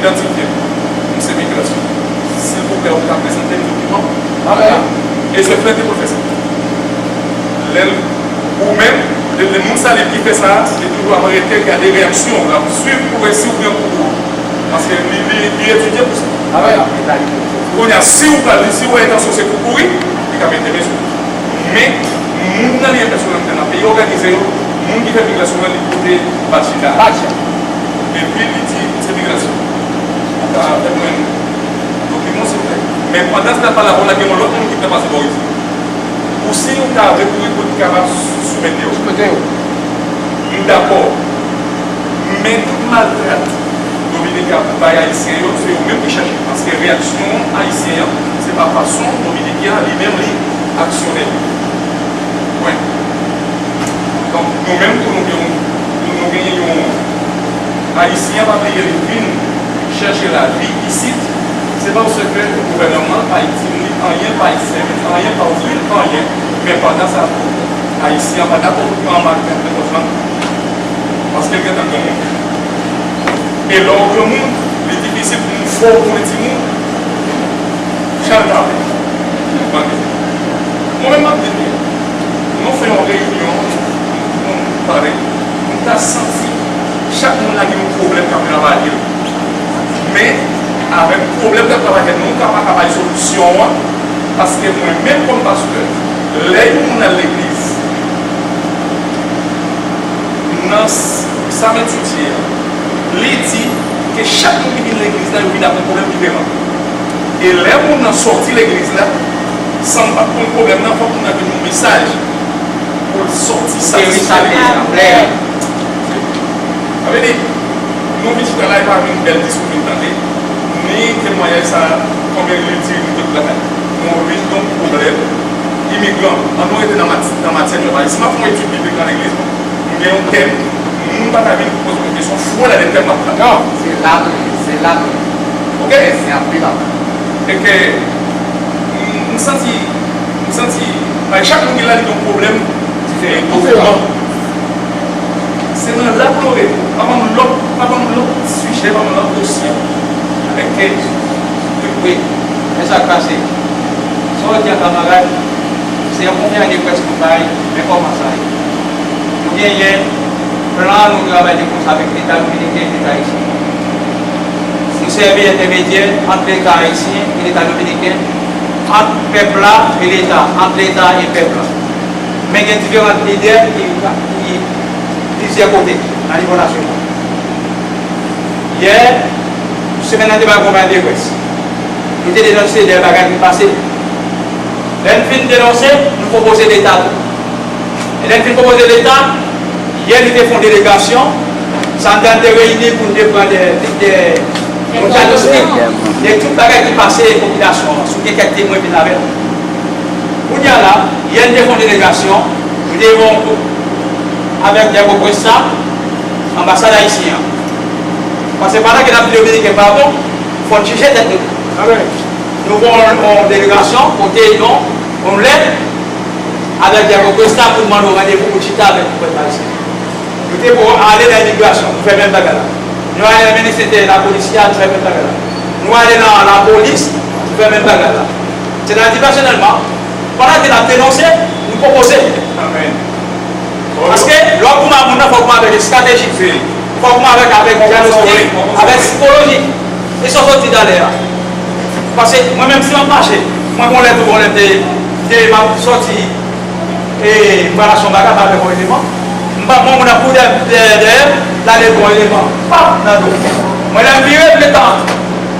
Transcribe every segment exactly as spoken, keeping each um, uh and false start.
Idantifye m, m se migrasyon. Silvouplè, ou ka prezante m dokiman? Amèn. E se frè te pou l fè sa. Lè l, ou menm, lè, lè moun sa li ki fè sa, li toujou ap rete gade reyaksyon w, l ap swiv pou wè si w pran kou ou. Paske li, li, li etidye pou sa. Amèn. Kounye a, si w pral, si w wè entansyon se pou kouri, li ka mete men sou ou. Men, moun nan li enpèsonèl nan peyi òganize yo, moun ki fè migrasyon nan li pote bachita. Bachita. Epi li di se migrasyon. Ou ka fè mwen dokiman, silvouplè. Men pandan se tan la, la gen yon lòt moun ki te pase bò isit. Ou si ou ka rekouri pou li kapab soumete yo. Soumete yo. M dakò. Men tout maltrat Dominiken ap bay Ayisyen yo, se yo menm ki chache. Paske reyaksyon Ayisyen an, se pa fason Dominiken an li menm li aksyone. Pwen. Donk, nou menm tou nou gen yon, nou, nou genyen yon Ayisyen pa bliye li vin chèche lavi isit, se paske gouvènman an pa itil li anyen, pa sèvi l anyen, pa ofri l anyen, men pandan sa tou, Ayisyen an pa dakò pou pran maltrat nenpòt jan. Paske l gentan granmoun. E lè w granmoun, li difisil pou moun fè w konnen timoun jan l ta vle. Mande. Mwen menm m ap di nou, nou fè yon reyinyon, nou, nou pale, nou ta santi chak moun la gen yon pwoblèm k ap travay li. Men, avèk pwoblèm k ap travay li, nou ka pa ka bay solisyon an, paske mwen menm kòm pastè, lè yon moun al legliz, nan s-, sa m etidye a, li di ke chak moun ki vin legliz la, yo vin ak yon pwoblèm diferan. E lè moun nan sòti legliz la, san m pa t konn pwoblèm nan, fòk moun nan vin yon mesaj pou l sòti satisfè legliz la. Sa vle di, nou vin chita la, e pa vin bèl diskou vin tande, ni temwayaj sa, konbyen li di nou tout lakay. Nou vin donk pwoblèm imigran. An nou rete nan mat-, nan matyè nou yo. Si m ap fè yon etid biblik nan legliz mwen, m gen yon tèm, moun pa ka vin poze mwen kesyon fou nan tèm m ap pran. Non, se la tou, se la tou. Oke? Se anpil la. E ke, m, m santi, m santi, bay chak moun ki la, li gen yon pwoblèm diferan. Se nan laplori, pa ban m lòt, pa ban m lòt sijè, pa ban m lòt dosye. Avèk kè. Wi. Men sa k pase. Sa w di a, kanmarad, se yon konfyans de près nou bay, men kòman sa ye? Nou genyen plan nou travay de konsè avèk Leta dominiken e Leta ayisyen. Nou sèvi entèmedyè ant Leta ayisyen e Leta dominiken, ant pèp la e Leta, ant Leta e pèp la. Men gen diferan lidè ki, ki plizyè kote nan nivo nasyonal. Yè, semèn nan te bay konfrans de près. Nou te denonse de bagay ki pase. Lè n fin denonse, nou pwopoze Leta tou. E lè n fin pwopoze Leta, yè nou te fè yon delegasyon, Sandra te reyini pou n te pran de, de, de, yon dyanostik de tout bagay ki pase popilasyon an, si w gen kèk temwen vin avè nou. Kounye a la, yè n te fè yon delegasyon, nou te fè yon koup avèk Diego Cuesta, anbasad ayisyen an. Paske pandan ke n ap di Dominiken pa bon, fò n jije tèt nou. Nou fè yon, yon delegasyon, pote yon, yon lèt avèk Diego Cuesta pou n mande yon randevou pou n chita avèk gouvènman ayisyen. Nou te pou ale nan imigrasyon, nou fè menm bagay la. Nou ale nan minis enteryè, lapolis la, nou fè menm bagay la. Nou ale nan lapolis, nou fè menm bagay la. Sètadi, pèsonèlman, pandan ke n ap denonse, nou pwopoze. Paske lè w ap goumen ak moun nan, fò w goumen avèk estrateji. Fò w goumen avèk, avèk dyanostik, avèk sikoloji. E sa w sot di talè a. Paske mwen menm, si m ap mache, mwen gon lè tou, gon lè m te, te, m ap sòti, e m pral achte yon bagay, m ap fè yon eleman. M pa, mwen, moun ap kouri dèyè, dèyè, dèyè m, l ale pran eleman. Pap! Nan do. Mwen, lè m vire, m gentan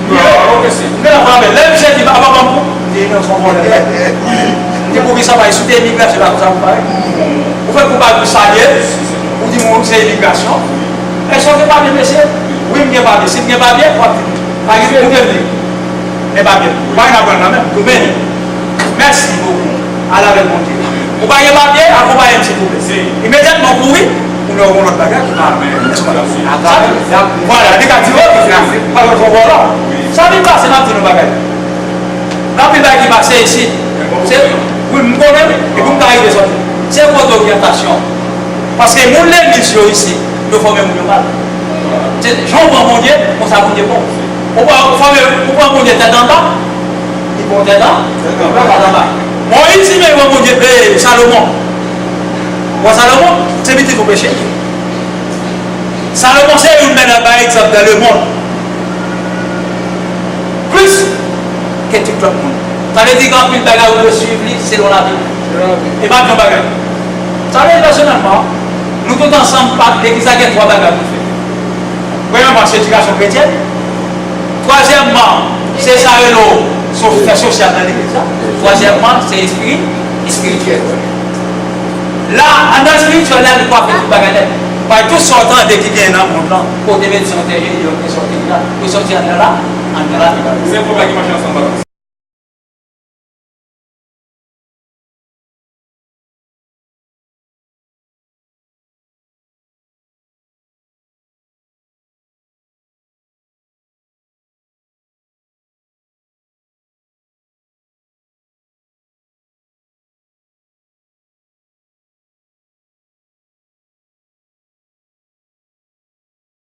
vire. M gentan frape. Lè misye di, "Papa, ban m kou." M di, "Non, se yon vòlè." M di, "Poukisa pa sou te imigrasyon la, konsa pou parèt?" Ou fè kou ba nou salye, ou di moun se imigrasyon. Èske w gen papye, mesye? Wi, m gen papye. Si m gen papye, w ap di m. Pa gen pwoblèm li. Men papye. Ou pa gen aprann nan men m. Goumen li. Mèsi bokou. Al avèk Bondye. Ou pa gen papye, akonpaye m silvouplè. Imedyatman w kouri, ou wè yon lòt bagay ki pa. Sa, vwala, li ka di, "Oh, pa yon vòlò." Sa vin pase, m ap di nou bagay. Gen anpil bagay ki pase isit. Se, wi, m konnen, epi m ka rive sòti. Se kote oryantasyon. Paske moun legliz yo isit, yo fòme moun yo mal. Se jan w pran Bondye, konsa Bondye pran w. Ou pran, ou pran, ou pran Bondye tèt anba, li pran tèt an, tèt anba. Moyiz li menm pran Bondye, e, Salomon. Ou wè Salomon, se pitit ou peche. Salomon se youn nan bay egzanp dans le monde. Plis ke tout lòt moun. Sa vle di gen anpil bagay ou dwe swiv li selon Labib. E pa yon bagay. Sa vle di pèsonèlman, nou tout ansanm, pa, legliz la gen twa bagay pou fè. Premyèman, se edikasyon kretyèn. Twazyèmman, se sa yo rele fè sosyal nan legliz la. Twazyèmman, se espiri, espirityèl. La, anndan espirityèl la, li pa fè tout bagay nèt. Paske tout sa w tande ki gen nan mond lan, kote medsen yo te ye, yo te sòti la, yo sòti anndan la, anndan la, li pa. Se pwoblèm ki mache ansanm, papa.